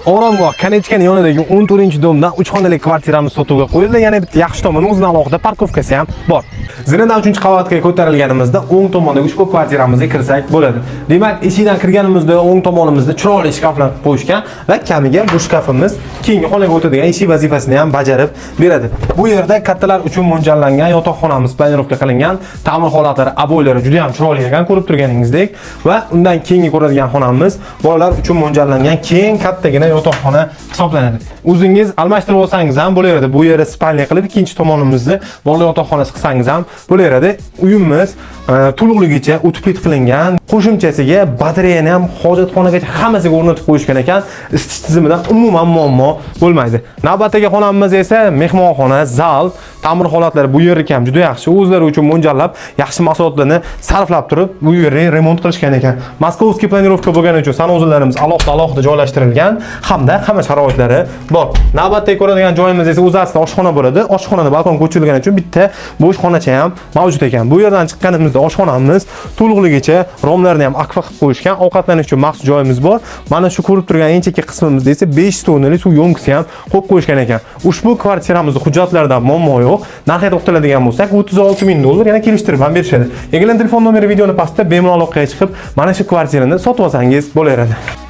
Oromgoh Konechkani yonidagi 14-дом dan 3 xonali kvartiramiz sotuvga qo'yildi. Yana bitta yaxshi tomoni, o'zini alohida парковка si ham bor. Zinadan 3-qavatga ko'tarilganimizda o'ng tomondagi ushbu kvartiramizga kirsak bo'ladi. Demak, eshikdan kirganimizda o'ng tomonimizda chiroyli shkaflar qo'yishgan va kamiga bu shkafimiz keyingi xonaga o'tadigan eshik vazifasini ham bajarib beradi. Bu yerda kattalar uchun mo'ljallangan yotoqxonamiz планировка qilingan. Ta'mir holatlari, обой lari juda ham chiroyli ekan, ko'rib turganingizdek, va undan keyingi ko'radigan xonamiz bolalar uchun mo'ljallangan keng, kattagina yotoqxona hisoblanadi. O'zingiz almashtirib olsangiz ham bo'laveradi. Bu yerda спальня qilib, ikkinchi tomonimizni bolalar yotoqxonasi qilsangiz ham bo'laveradi. Uyimiz to'liqligicha утеплить qilingan. Qo'shimchasiga batareyani ham hojatxonagacha hammasiga o'rnatib qo'yishgan ekan. Isitish tizimidan umuman muammo bo'lmaydi. Navbatdagi xonamiz esa mehmonxona, zal. Ta'mir holatlari bu yerniki ham juda yaxshi. O'zlari uchun mo'ljallab, yaxshi mahsulotlarni sarflab turib, bu yerni remont qilishgan ekan. Московский планировка bo'lgani uchun санузел larimiz alohida alohida joylashtirilgan hamda hamma sharoitlari bor. Navbatdagi ko'radigan joyimiz esa o'zi aslida oshxona bo'ladi. Oshxonada balkon ko'chirilgani uchun bitta bo'sh xonacha ham mavjud ekan. Bu yerdan chiqqanimizda oshxonamiz to'liqligicha romlarni ham akfa qilib qo'yishgan. Ovqatlanish uchun maxsus joyimiz bor. Mana shu ko'rib turgan eng chekka qismimizda esa 5 tonnali suv ёмкость i ham qo'yib qo'yishgan ekan. Ushbu kvartiramizni hujjatlarida muammo yo'q. Narxiga to'xtaladigan bo'lsak, 36 ming dollar, yana kelishtirib ham berishadi. Egalarining telefon nomeri videoni pastda, bemalol aloqaga chiqib, mana shu kvartirani sotib olsangiz bo'laveradi.